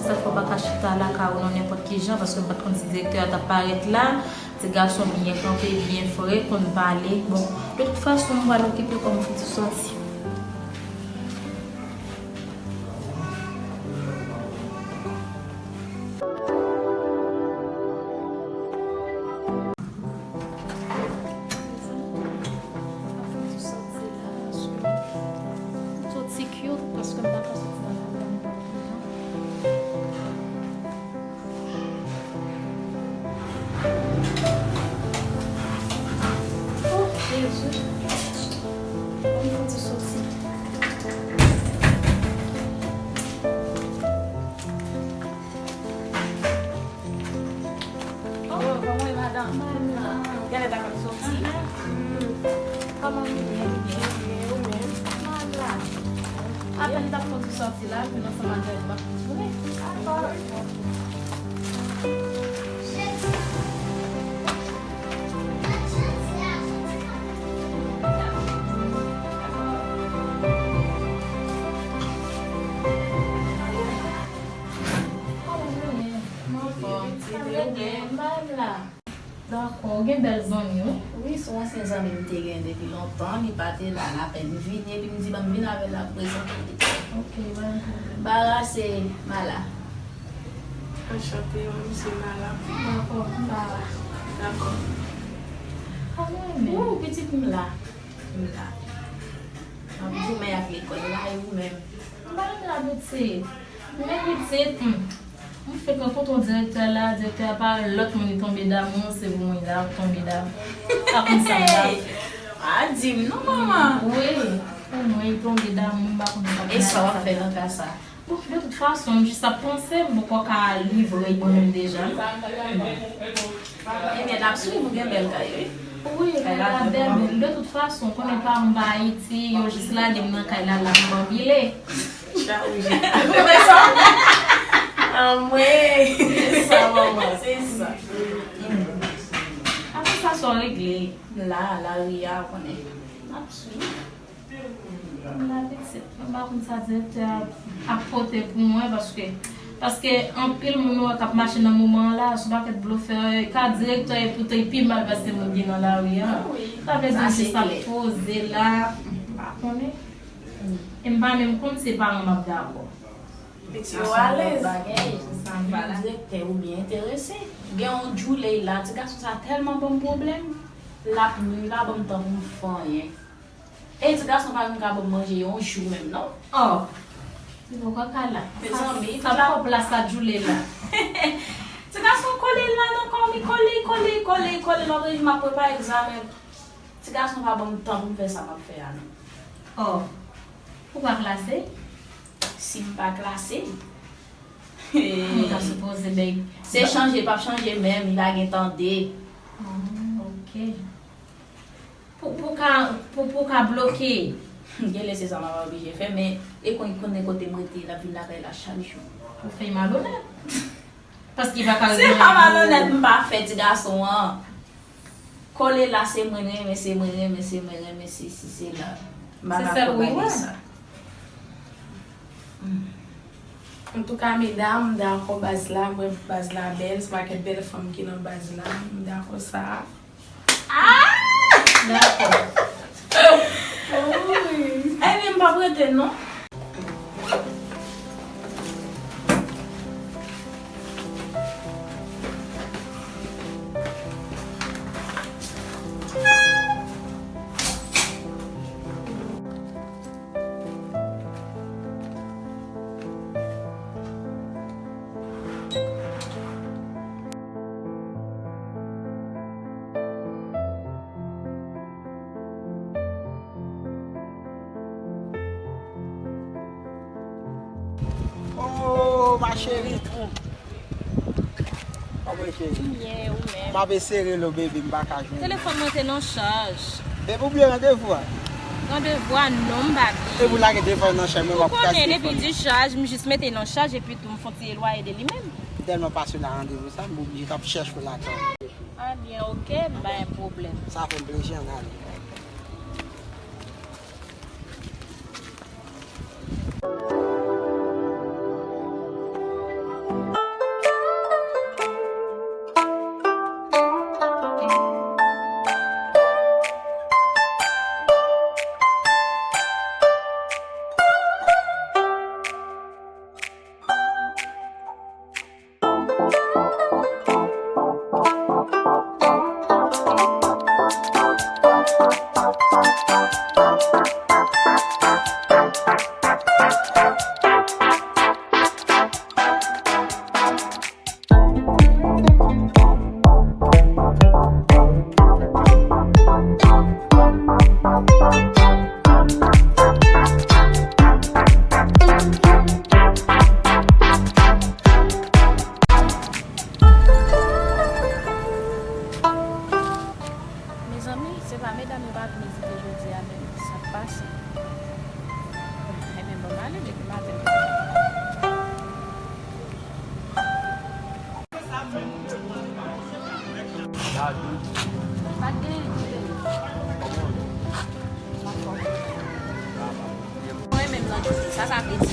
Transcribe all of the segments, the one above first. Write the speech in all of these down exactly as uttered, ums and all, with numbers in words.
Sa fè w pa ka chita lakay ou nan nenpòt ki jan, paske m pa t konn si direktè a t ap parèt la. Ti gason byen kanpe, byen fre, konn pale. Bon, de tout fason, m pral okipe kò m fouti sòti. Sòti cute, paske m pa ka sòti nan lakou a nenpòt ki jan. Oh, Jezi. Ban m fouti sòti. Oh, kòman w ye, madanm? Genlè ta konn soti. Kòman w ye? Byen, byen, ou menm? Apèn m t ap konn sou sòti la, vin ansanm ak Djòlè, m ap konn vre. Dakò. Kòman w ye? M anfòm, ti bebe, m pa la. Dakò, ou gen bèl zanmi, wi. Wi, se yon ansyen zanmi m te gen depi lontan, li pa te la, l apèn vini, epi m di, "Ban m vin avè l, l ap prezante li." Ok, pa gen pwoblèm. Bara se Mala. Anchante, mwen, m se Mala. Dakò, Bara. Dakò. Kòman w ye? Ou, pitit m la. M la. M ap goumen ak lekòl la, e ou menm? M pa la, pitit. Men pitit, hmm. M fenk rankontre yon direktè la, direktè a pa lòt moun li tonbe damou, se pou mwen la tonbe damou. Pa konn sa m ta fè. Pa di m non, manman. Wi, pou mwen li tonbe damou, m pa konn sa m ta fè. E sa w ap fè nan ka sa? Bon, de tout fason, m jis ap panse, m poko ka livre mwen menm deja. Ebyen, n ap swiv, ou gen bèl kay, wi. Wi, kay la bèl, men de tout fason, konnen paran m pa Ayiti, yo jis lage m nan kay la, la m banbile. Chat rouge. Ou wè sa? Anmwey. Se sa, manman, se sa. Apre sa, sa w regle? La, lari a, ou konnen. N ap swiv. M la pitit, m pa konn sa direktè a ap pote pou mwen, paske, paske anpil moun ou wè k ap mache nan moman an la, se yon pakèt blofè, ka direktè e poutan li pi mal pase moun ki nan lari a. Sa vle di m jis ap poze la, m pa konnen. E m pa menm konn si paran m ap dakò. Pitit yo alèz. Direktè ou byen enterese. Gen yon djouley la, ti gason sa tèlman ban m pwoblèm. L ap nwi, l ap ban m tan pou m fè anyen. E ti gason pa menm ka ban m manje yon jou menm non. Oh. Li poko ka la. Mezanmi, sa poko plas sa djoule la. Ti gason kole la nan kò m, li kole, li kole, li kole, li kole, lòt jou m ap prepare egzamen. Ti gason pa ban m tan pou m fè sa m ap fè a non. Oh. Ou pa klase? Si m pa klase. Mwen ta sipoze bay. Se chanje, p ap chanje menm, li pa gen tande. Oh, ok. Pou, pou ka, pou, pou ka bloke. Genlè se sa m ap oblije fè, men e konn konnen kote m rete, l ap vin lakay la chak jou. Ou fè malonèt. Paske li pa ka. Se pa malonèt m pa fè ti gason an. Kole la se mwen renmen, se mwen renmen, se mwen renmen, se si, se la. M pa ka kole sa. Antouka, medam, m dakò baz la, m wè baz la bèl, se pakèt bèl fanm ki nan baz la, m dakò sa. Ah! Dakò. Ebyen, m p ap rete non. Oh, ma chérie. Kòman cheri? Byen, ou menm? M ap eseye rele w, baby, m pa ka jwenn ou. Telefòn mwen te nan chaj. Baby, ou bliye randevou a? Randevou a, non, m pa bliye. Epi w lage telefòn nan chaj mwen, m ap kase telefòn nan. Ou konnen, depi di chaj, m jis mete nan chaj, epi tou m fon ti elwaye de li menm. M tèlman pase nan randevou sa, m oblije t ap chèche w lakay. A byen, ok, m pa gen pwoblèm. Sa fè m plezi, ann ale. Dadou. Pa t gen ide. Kòman w ye? M anfòm. Mwen menm nan djòl sa, sa vle di.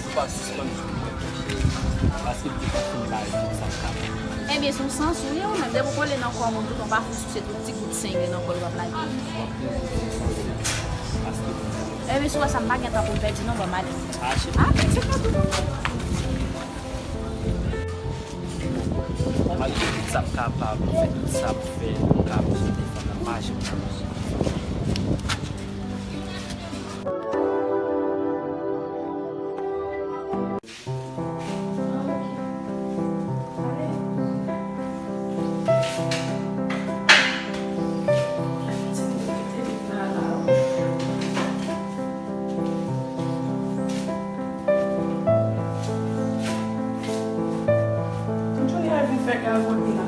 Ou pa sispann sou mwen, monchè. Paske m te konn fin lage, sa k ap. Ebyen, se yon sans ou ye, ou menm. Depi w kole nan kò moun, tout yon pa fout sou se tout ti gout sen gen nan kò l w ap lage. W ap toujou fè sans ou. Paske. Ebyen, si w wè sa, m pa gen tan pou m pèdi, non, ban m ale. Achte. Ah, men se pa tou. Malgre tout sa m kapab fè, tout sa m fè, m ka bezwen defann nan, pa janm ka bezwen defann. Tout jounen a vin fè kal kote la.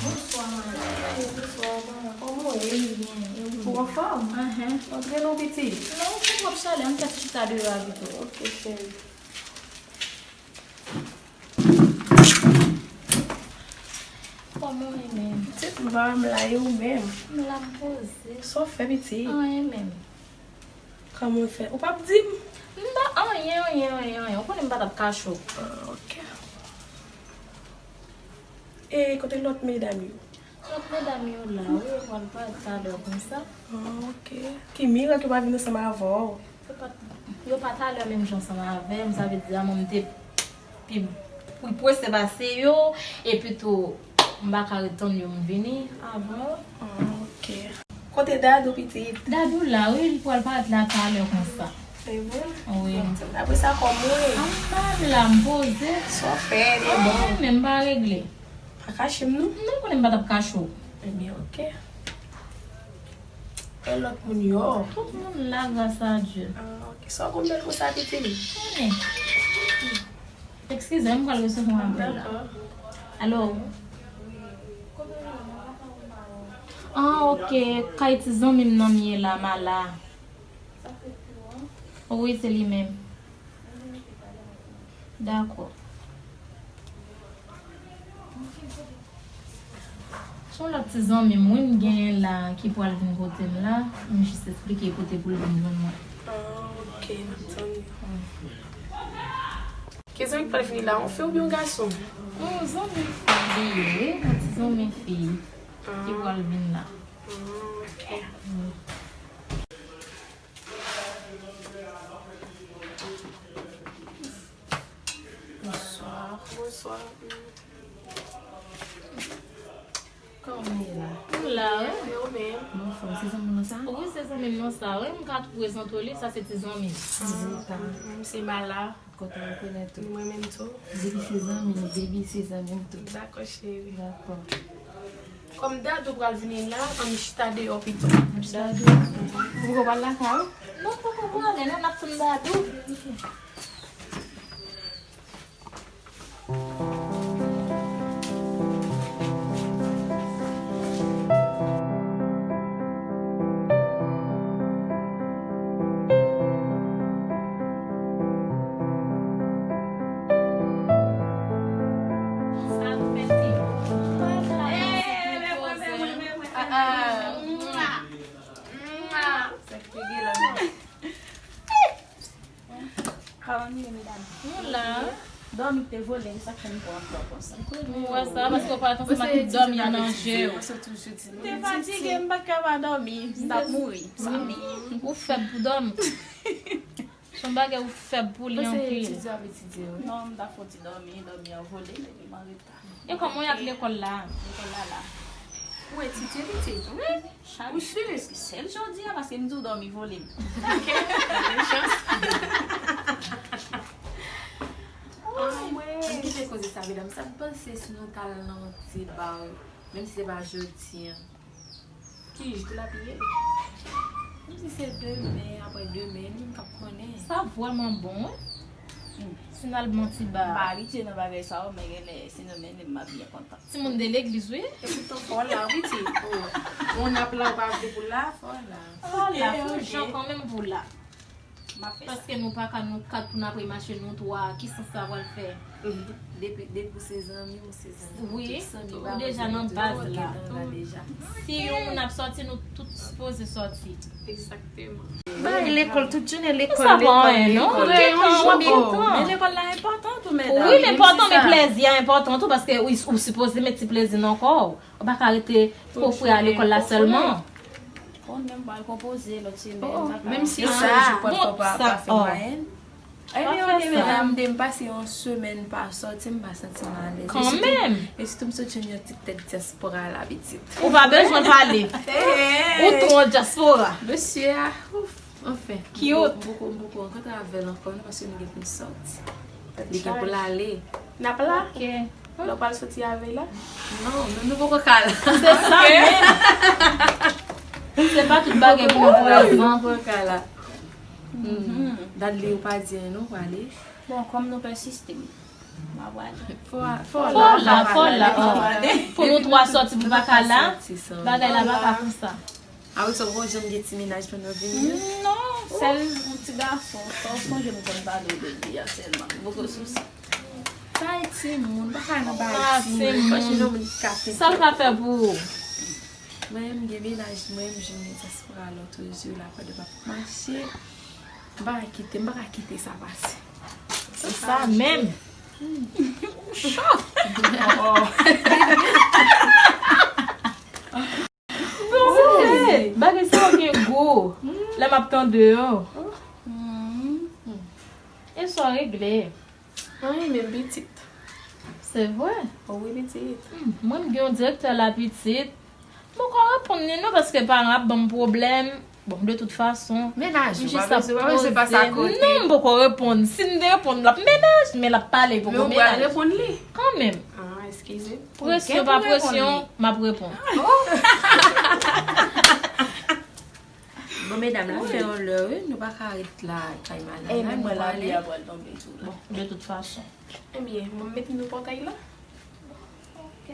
Bonswa, madanm. Bonswa, maman. Kòman w ye? Byen, e ou? Ou anfòm? Enhen. Antre non, pitit. Non, se twòp chalè, m t ap chita deyò a pito. Ok, cheri. Kòman w ye menm? Pitit, m pa wè m la, e ou menm? M la, m poze. Sa w fè, pitit? Anyen menm. Kòman w fè? Ou p ap di m? M pa anyen, anyen, anyen, anyen. Ou konnen m pa t ap kache w. Ah, ok. E kote lòt medam yo? Lòt medam yo la, wi, yo pral parèt talè konsa. Ah, ok. Ki mirak yo pa vin ansanm avè w? Yo pa, yo pa talè menm jan ansanm avè m, sa vle di a mwen m te pi, pi prese pase yo, epi tou, m pa ka ret tann yo m vini avan yo. Ah, ok. Kote Dadou, pitit? Dadou la, wi, li pral parèt la talè konsa. Se vre? Wi. Apre sa, kòman w ye? Anba m la, m poze. Sa w fè, li bon? Anyen, men m pa regle. Pa kache m, non? Non, konnen m pa t ap kache w. Ebyen, ok. E lòt moun yo? Tout moun la, gras a Dye. Ah, ok. Sa w konn bèl konsa, pitit? Konnen. Eskize, m pral resevwa yon apèl la. Dakò. Alo? Ah, ok. Kay ti zanmi m nan m ye la, m a la. Wi, se li menm. Dakò. Se yon lòt ti zanmi m, wi, m genyen la ki pral vin kote m la. M jis esplike kote pou l vin jwenn mwen. Ah, ok, m ap tann. Ki zanmi k pral vini la, yon fi oubyen yon gason? Yon zanmi fi li ye, wi, yon ti zanmi fi ki pral vin la. Ah, ok. Wi. Bonswa. Bonswa. Kòman w ye la? M la, wi. Ou menm? M anfòm. Se zanmi w sa? Wi, se zanmi m nan sa, wi. M ka tou prezante w li, sa se ti zanmi m. Ah, mwen menm se Mala. Kontan rekonèt ou. Mwen menm tou. Depi se zanmi m, depi se zanmi m tou. Dakò, cheri. Dakò. Kòm Dadou pral vini la, ann chita deyò pito. Ann chita deyò? Ou poko pral lakay ou? Non, poko prale, non, n ap tann Dadou. Kòman nou ye, medam? Nou la. Dòmi te vole m, sa k fè m pran tan konsa. M wè sa, paske w pa t ansanm ak dòmi nan je w. Te fatige, m pa t ka pa dòmi. M t ap mouri. Ou fèb pou dòmi. Yon bagay ou fèb pou li anpil. Mwen se etidyan ap etidye, wi. Non, m ta fè yon ti dòmi, dòmi an vole, men m anreta. E kòman y ap lekòl la? Lekòl la la. Ou etidye pitit? Wi, chak jou. Ou si? Sèl jodi a, paske m di w dòmi vole m. Ok, gen chans. Anmwey. Ann kite koze sa, medam. Sa m panse si nou t al nan yon ti ba, menm si se pa jodi a. Ki jou l ap ye? Menm si se demen, apre demen, nou p ap konnen. Sa vrèman bon, wi. Si n al bon ti ba. M pa abitye nan bagay sa yo, men genlè, si nou mennen m, m ap byen kontan. Timoun de legliz, wi. E poutan fò la, wi, ti. Ou nan plan w pa vle pou la, fò la. Fò la, fò jan kanmenm pou la. M ap fè sa. Paske nou pa ka, nou kat pou n ap remache nou twa, ki sans sa pral fè? Depi, depi w se zanmi, ou se zanmi. Wi, tout zanmi ou deja nan baz la. Si yon moun ap sòti, nou tout sipoze sòti. Egzakteman. Bay lekòl, tout jounen lekòl, sa pa anyen, non. Lekòl, lekòl. Ou gen tan, ou gen tan. Men lekòl la enpòtan tou, medam. Wi, l enpòtan, men plèzi a enpòtan tou, paske ou, ou sipoze met ti plezi nan kò w. Ou pa ka rete twò frè a lekòl la sèlman. Bon, menm pral konpoze lòt semèn. Menm si chak jou pòt fò pa, pa fè mwayèn. Ebyen, ok, medam, de m pase yon semèn pa sòti, m pa santi m alèz. Kanmenm. E sitou m sot jwenn yon ti tèt dyaspora la, pitit. Ou pa bezwen pale. Ou twò dyaspora. Mesye a, ouf, anfen. Cute. M poko, m poko rankontre avè l ankò, non, paske nou gen pou n sòti. Li gen pou l ale. N ap la? Ok. Lè w pral soti avè l la? Non, nou, nou poko ka la. Se sa menm. Se pa tout bagay pou nou prezan. Nou poko ka la. Dadley, ou pa di anyen non, ou prale? Bon, kòm nou pèsiste, m a prale. Fò a, fò a la, fò a la. Pou nou twa sòti, pou pa ka la, bagay la pa ka konsa. Apre sa, ou pa janm gen ti mennaj pandan vini an? Non, sèl yon ti gason. Sa w sonje m konn pale w de li a sèlman. M poko sou sa. Sa e timoun, pa ka nan bagay timoun. Fò se yon moun ki ka fè. Sa l ka fè pou ou? Mwen, m gen mennaj mwen, m jwenn nan dyaspora lòt jou la, pandan m ap mache. M pa ka kite, m pa ka kite sa pase. Se sa menm. Ou cho. Bon, bagay sa yo gen gou. Lè m ap tande yo. E sa w regle? Anyen menm, pitit. Se vre? Wi, pitit. Mwen, m gen yon direktè la, pitit. M poko reponn li non, paske paran ap ban m pwoblèm. Bon, de tout fason, mennaj ou pa bezwen, pa bezwen pase akote. Non, m poko reponn. Si m te reponn, l ap mennaj, men l ap pale, poko mennaj. Men ou pral reponn li. Kanmenm. Ah, eskize. Presyon pa presyon, m ap reponn. Bon, medam, la fè yon lè, wi. Nou pa ka ret la, kay malala. E menm mwen, lapli a pral tonbe tou la. Bon, de tout fason. Ebyen, mwen mete nou pòtay la. Ok.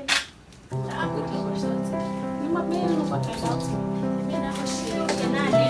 La, apre nou pral sòti. Nou m ap mete nou pòtay la. Ebyen, dakò, cheri, ok, n ale.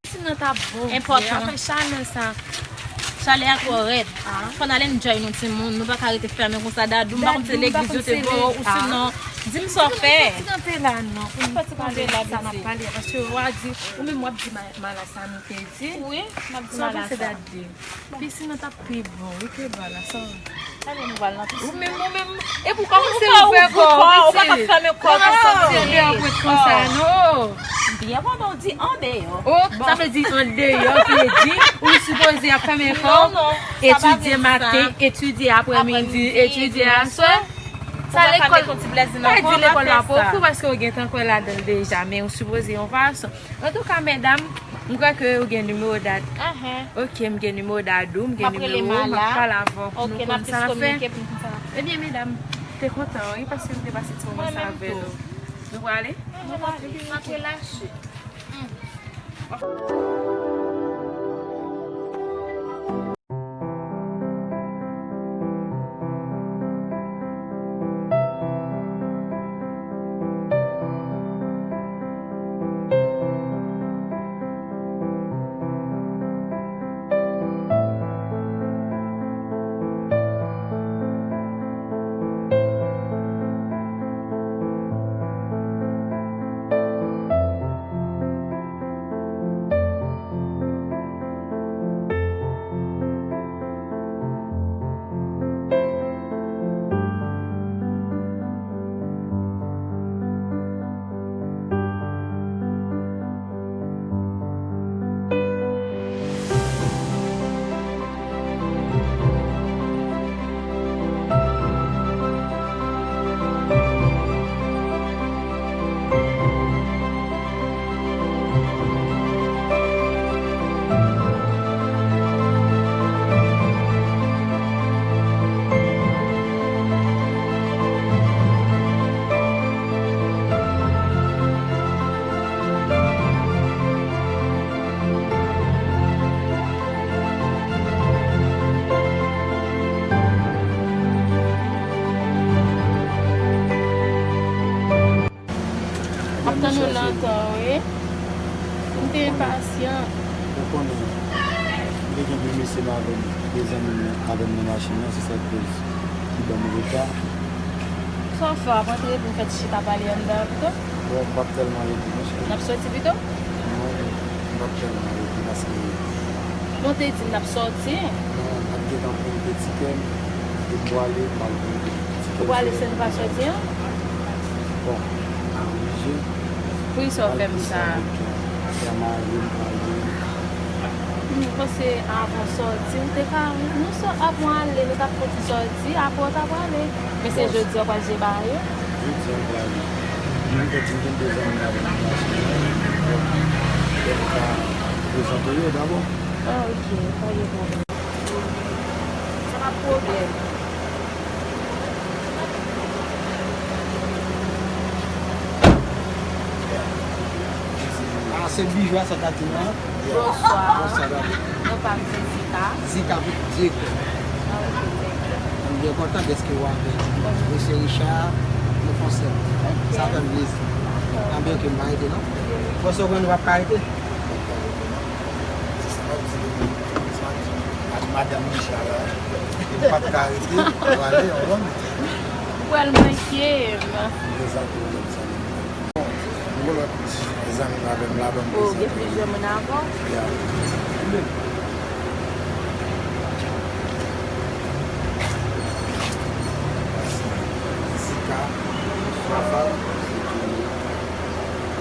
Sinon ta bon vre. Enpòtan. Apre chalè sa. Chalè a twò rèd. Fò n al enjoy nou timoun. Nou pa ka rete fèmen konsa. Dadou, m pa konn se legliz yo te voye w, ou sinon, di m sa w fè. Fò ti kanpe la non, pou n pale sa n ap pale. Paske w a di, ou menm w ap di ma-, Mala sa nou te di. Wi, m ap di Mala sa. Pi sinon t ap pi bon, wi, ke ba la, sa. Ou menm, ou menm, e pou kòmanse ouvè kò w, ou pa ka fèmen kò w konsa, ou santi an deyò pwent konsa, non. Byen, bon, men w di an deyò. Oh, sa vle di an deyò, ki vle di ou sipoze ap fèmen kò w, etidye maten, etidye aprèmidi, etidye aswè. Sa lekòl, pa di lekòl la pa pou ou, paske ou gentan kwè ladan l deja, men ou sipoze yon fason. Antouka, medam, m kwè ke ou gen nimewo Dadou. Ok, m gen nimewo Dadou, m gen nimewo w, m ap pale avè w pou nou konn sa n ap fè. Ebyen, medam, m te kontan, wi, paske m te pase ti moman sa avè nou. Nou prale? Nou prale. M ap relache. M ap tann ou lontan, wi. M te enpasyan. Ou konnen, m te gen de mesye m avè m, de zanmi m avè m nan machin nan, se sa k koz li ban m reta. Sa w fè, w ap antre pou n fè ti chita pale anndan an pito? Bon, m p ap tèlman rete, monchè. N ap soti pito? Non, m p ap tèlman rete paske. Bon, te di n ap soti. Non, m ap gentan pran de tikè m, e m prale, m al pran de tikè m. Ou prale san n pa soti an? Bon, m oblije. Poukisa w fè m sa? M panse avan sòti, m te ka, nou sò, avan ale, nou t ap fè yon ti sòti, apre w t ap ale. Men se jodi a w pral jere bagay yo? Jodi a m prale. Mwen te di m gen de zanmi avè m nan machin nan. Donk, lè m ka prezante yo dabò. Ah, ok, pa gen pwoblèm. Sa pa pwoblèm. Ah, se Bijou a sa Tati non? Bonswa. Bonswa, dam. Non pa m se Zita. Zita, direktè. Ah, ok, direktè. M byen kontan dèske w avè mesye Richard, nou fè ansanm. Ok. Sa fè m plezi. Dakò. Anben, ok, m pa rete non. Bon, se w konn nou p ap ka rete. Sa m ap di nou, sa m ap di nou, ak madanm Richard la, m p ap ka rete, m prale, w konprann? Ou pral manke m. Gen sa pwoblèm sa. Bon, nou gen lòt zanmi m avè m la, ban m prezante. Oh, gen plizyè moun avè w? Ya. Zika, Rafa.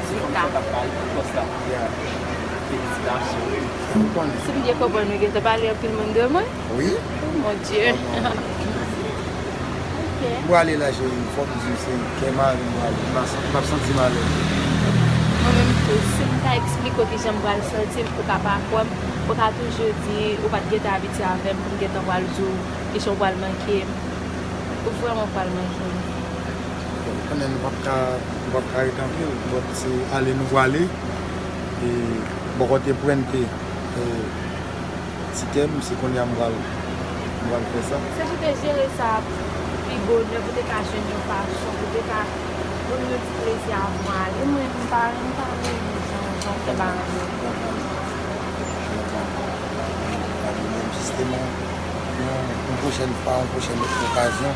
Zika. Ya. Felisitasyon. Ou konnen. Si m byen konprann, ou gentan pale anpil moun de mwen? Wi. Oh, mon Dieu. Ok. M prale la, cheri. Fò m di w, se kè mari m prale. M pa san-, m p ap santi m alèz. Mwen menm tou, si m ta eksplike w kijan m pral santi m, ou ka pa kwè m, ou ka toujou di ou pa t gentan abitye avè m, pou m gentan pral di w kijan w pral manke m. Ou vrèman pral manke m. Bon, kanmenm, nou p ap ka, nou p ap ka rete anpil. Bon, se ale nou prale. E bò kote Pwente, e, Ti kè m, se kounye a m pral, m pral fè sa. Si w te jere sa pi bonè, pou te ka jwenn yon fason, pou te ka ban m yon ti plezi avan ale. Mwen, m pa, m pa renmen jan, jan w fè bagay yo. Jisteman, yon, yon pwochèn fwa, yon pwochèn okazyon,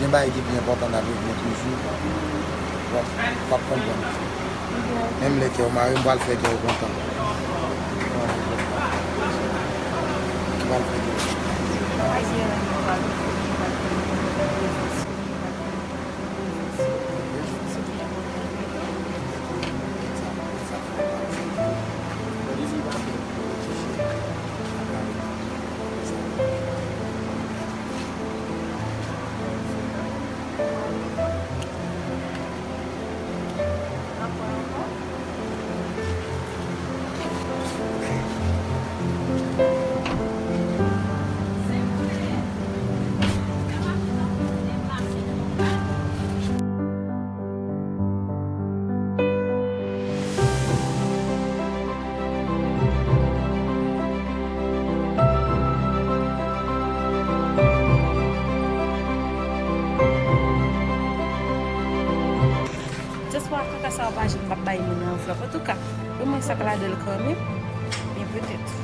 gen bagay ki pi enpòtan n ap regle toujou. W ap, w ap konprann. Menm lè kè w mare, m pral fè kè w kontan. M pral fè kè w kontan. Sa w pa jwenn, m ap bay moun nan anvlòp. Antouka, pou mwen sa k ladan l kanmenm. Men petèt.